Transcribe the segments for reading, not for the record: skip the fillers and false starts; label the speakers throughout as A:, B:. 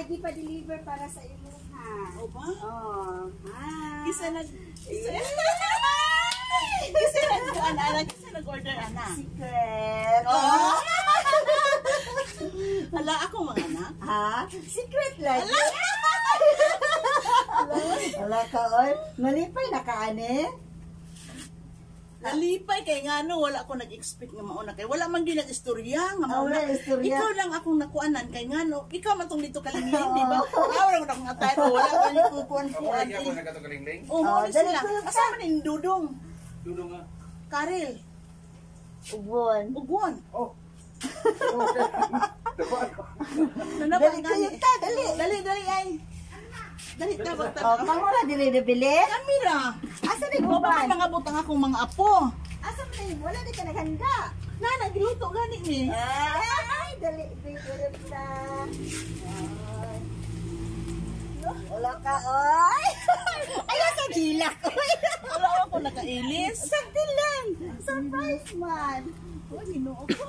A: Naay gipa-deliver para sa imuha.
B: O ba?
A: Oh, ha.
B: Isa nag kuan ana, isa nag-order ana.
A: Secret.
B: Oh. Hala, ako mga anak.
A: Ha? Secret lang. Wala ka, oy. Malipay na ka, ane?
B: Nalipay kay ngano wala ko nag-expect nga mauna kay wala man gyud nag-istorya nga
A: Ah,
B: mauna.
A: wala istorya.
B: Ikaw lang akong nakuanan kay ngano ikaw man tong dito kalingling, di ba? Aw ra akong atay, wala ka ni kukuan
C: Ako
B: kuan.
C: lagi ako nagkatukalingling.
B: Oh,
A: Oh,
B: mo
A: dali,
B: sila.
A: tulog ka.
B: Asa man ning Dudong?
C: Dudong nga.
B: Karel,
A: Ubon.
B: ugwon.
C: Oh.
B: Nanabang
A: Dali,
B: gani.
A: kuyog ta, dali.
B: Dali, dali ay. Dali ta
A: Oh,
B: bagta.
A: kamo ra dili nabili?
B: Kami ra.
A: Asa ni
B: Wa pa
A: uban?
B: man mga butang akong mga apo.
A: Asa man ni wala di ka naghanda?
B: Na nagluto gani ni.
A: Ay, dali, dali, dali ta. Ay. Wala ka, oy. Ay, sa gilak, oy.
B: Wala ako nakailis.
A: Sakti lang. Surprise man.
B: Uy, Ginoo ko.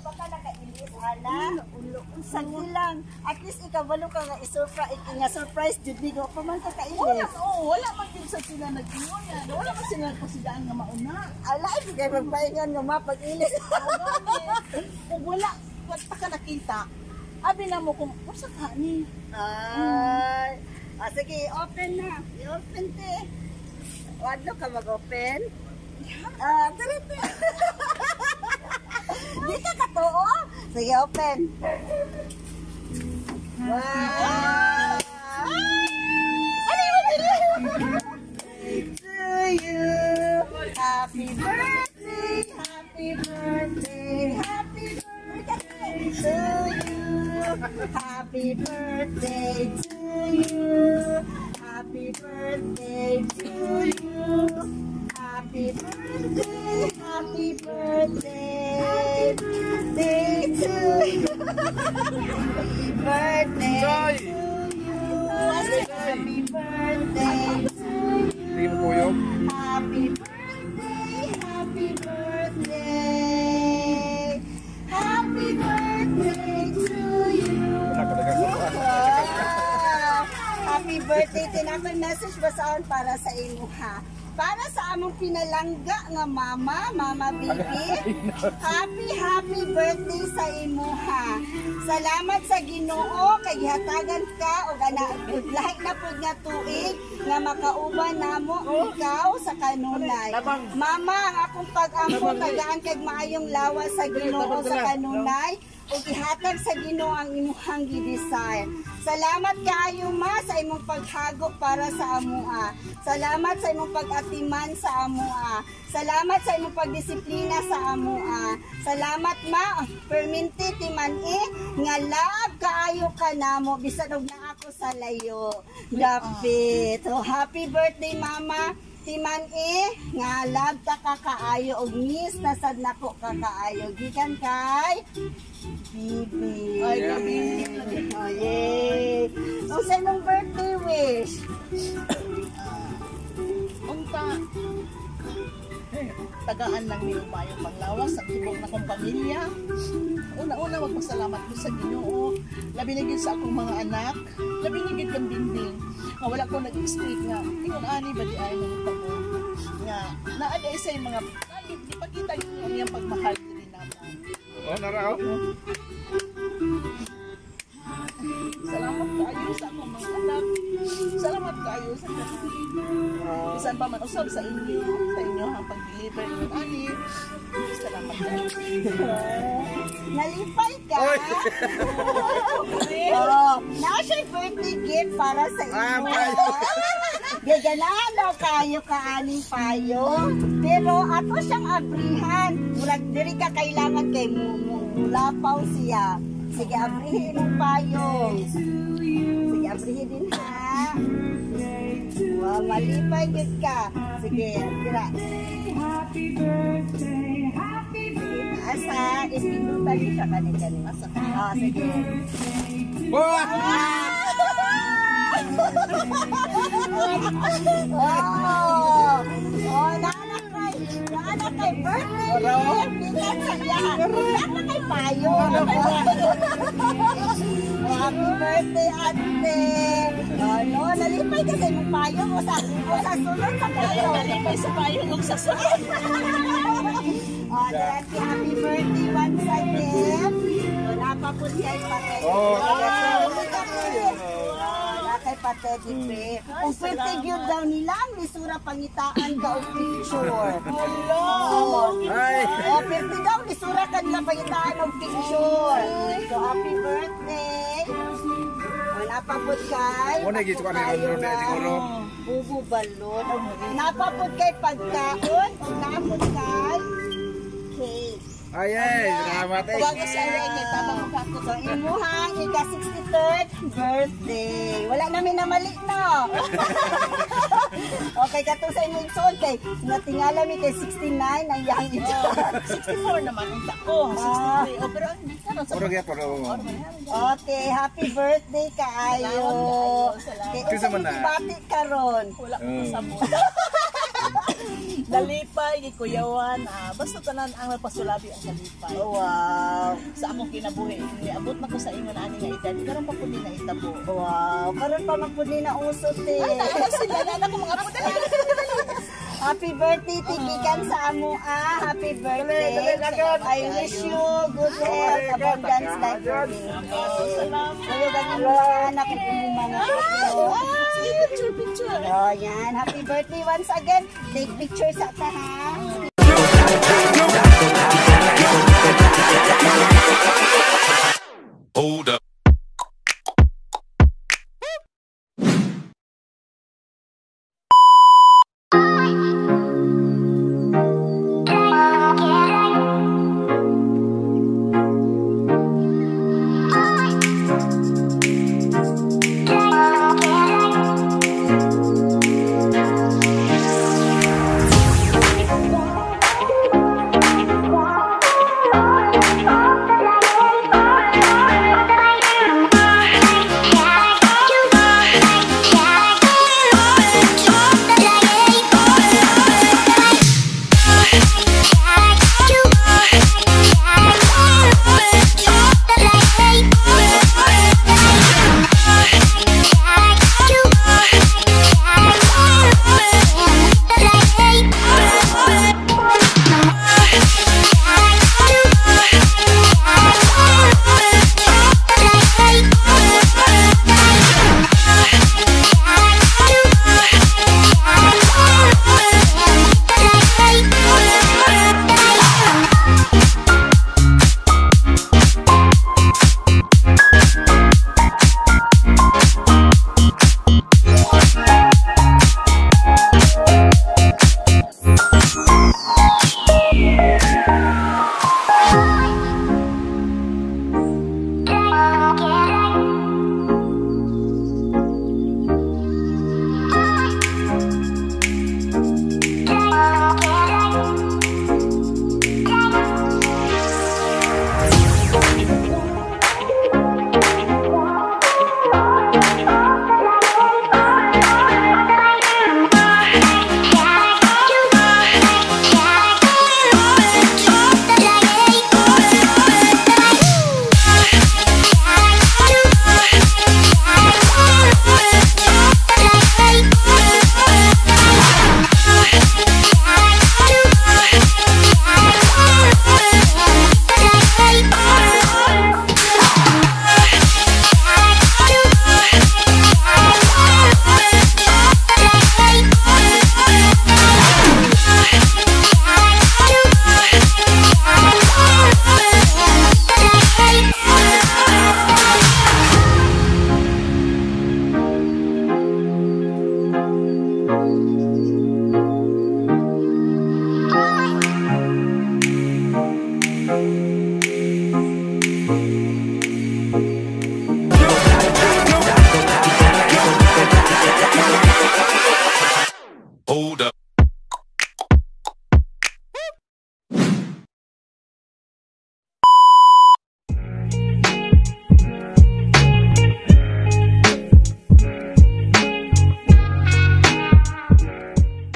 A: Baka nakailis, ana. Sakti lang. At least ikaw balo ka nga i-surprise, nga surprise jud ni ko pa man ka
B: Wala,
A: kailis.
B: oh, wala man gyud sa sila nag-ingon yan. Wala man sila nagpasidaan nga mauna.
A: Ala, ay, kay magpaingon nga mapag-ilis.
B: Kung wala, wala pa ka nakita. Abi na mo kung usa ka ni.
A: Ay. Ah, sige, open na. I-open te. Wadlo ka mag-open? Ah, dali te. Di ka katuo? Sige, open. Wow! Ano yung to you. Happy birthday, happy birthday, happy birthday to you. Happy birthday to you. Happy birthday to you. Happy birthday, happy birthday, birthday to you. Happy birthday
C: Joy!
A: to you. Happy birthday to you.
C: Hindi mo kuyog?
A: Happy birthday, happy birthday. Happy birthday to you.
C: Wala ka dagang
A: Ah, happy birthday. Tinapay message basahon para sa imo ha. Para sa among pinalangga nga mama, Mama Bibi. Happy, happy birthday sa imo ha. Salamat sa Ginoo kay gihatagan ka og ana lahi na pud nga tuig nga makauban namo ikaw sa kanunay. Mama, ang akong pag-ampo, tagaan kag maayong lawas sa Ginoo sa kanunay ug ihatag sa Ginoo ang imuhang gi-desire. Salamat kaayo, Ma, sa imong paghago para sa amoa. Salamat sa imong pag-atiman sa amoa. Salamat sa imong pagdisiplina sa amoa. Salamat, Ma, perminti timan eh nga love kaayo ka namo bisan og naa ako sa layo. Dapit. So happy birthday, Mama. Timan eh, nga love ta ka kaayo og miss na sad nako ka kaayo. Gikan kay Bibi.
B: Ay, gabi.
A: Oh, yay. Unsa imong birthday wish?
B: Unta tagaan lang ni umayong panglawas sa tibok na kong pamilya. Una-una, magpasalamat ko sa Ginoo. Labi na gyud sa akong mga anak. Labi na gyud kang Binding. Nga wala ko nag-expect nga ingon ani ba di ay nang tabo. Nga naa di sa mga ipakita gyud ang iyang pagmahal diri namo.
C: Oh, nara oh.
B: Salamat kaayo sa akong mga anak. Salamat kaayo sa tanan. Bisan pa man usab sa inyo ang pag-deliver ng ani. Salamat kaayo.
A: Nalipay ka?
C: Oy!
A: Oh, naa siya birthday gift para sa
C: Ah,
A: imo.
C: payo.
A: Gaganahan daw kayo ka aning payo. Pero ato siyang abrihan. Murag diri ka kailangan kay mo lapaw siya. Sige, abrihin ang payo. Sige, abrihin din ha. Wow, malipay gid ka. Sige, dira.
D: Happy birthday, happy birthday.
A: Asa, ispindutan niyo siya kani kani.
B: Asa ka?
A: Ah, sige.
C: Wah!
A: Oh, oh, nana cry. Naa na kay birthday gift gikan sa iyaha. Wala na kay payo. Oh, happy birthday, ate. Ano, nalipay ka sa imong payo o sa sulod sa payo.
B: Nalipay sa payo ng sa sulod.
A: Oh, happy, happy birthday once again. So, napapud kay pate.
C: Oh,
A: Wala kay pa-teddy bear. Kung pwede gyud daw nila ang lisura pangitaan ka og picture.
B: Hello.
C: Ay!
A: Oh, pwede daw lisura ka nila pangitaan og picture. So, happy birthday. Oh, napapud kay.
C: Muna gito ka ni Ron Ron siguro.
A: Bubu balon. Napapud kay pagkaon. Napapud kay cake.
C: Ay, ay, salamat eh.
B: Tawagan si Alay kay tabang mo ako.
A: So, imuhang ika-63rd birthday. Wala namin na mali, no? Okay, katong sa imong igsoon kay natingala mi kay 69 ang iyang edad.
B: 64 naman ang ko. 63. Oh, pero ang karon sa
C: Puro gyapon, oh.
A: Okay, happy birthday kaayo.
B: Salamat kaayo, salamat.
A: Kay
C: Kinsa
A: unsa
C: man na?
A: Bati karon?
B: Wala ko kasabot. Nalipay, gikuyawan, basta tanan ang nagpasulabi ang kalipay.
A: Oh, wow.
B: Sa akong kinabuhi, niabot na ko sa ingon ani nga edad, karon pa pud ni naitabo.
A: Wow, karon pa man pud ni nauso te.
B: Ay, naa sila na ako mga apo dali.
A: Happy birthday, tigikan sa amo ah. Happy birthday. I wish you good health, abundance life for me.
B: Salamat.
A: Kayo ang imong mga anak ug imong mga apo.
B: Sige, picture, picture.
A: Oh, yan. Happy birthday once again. Take picture sa ta, ha?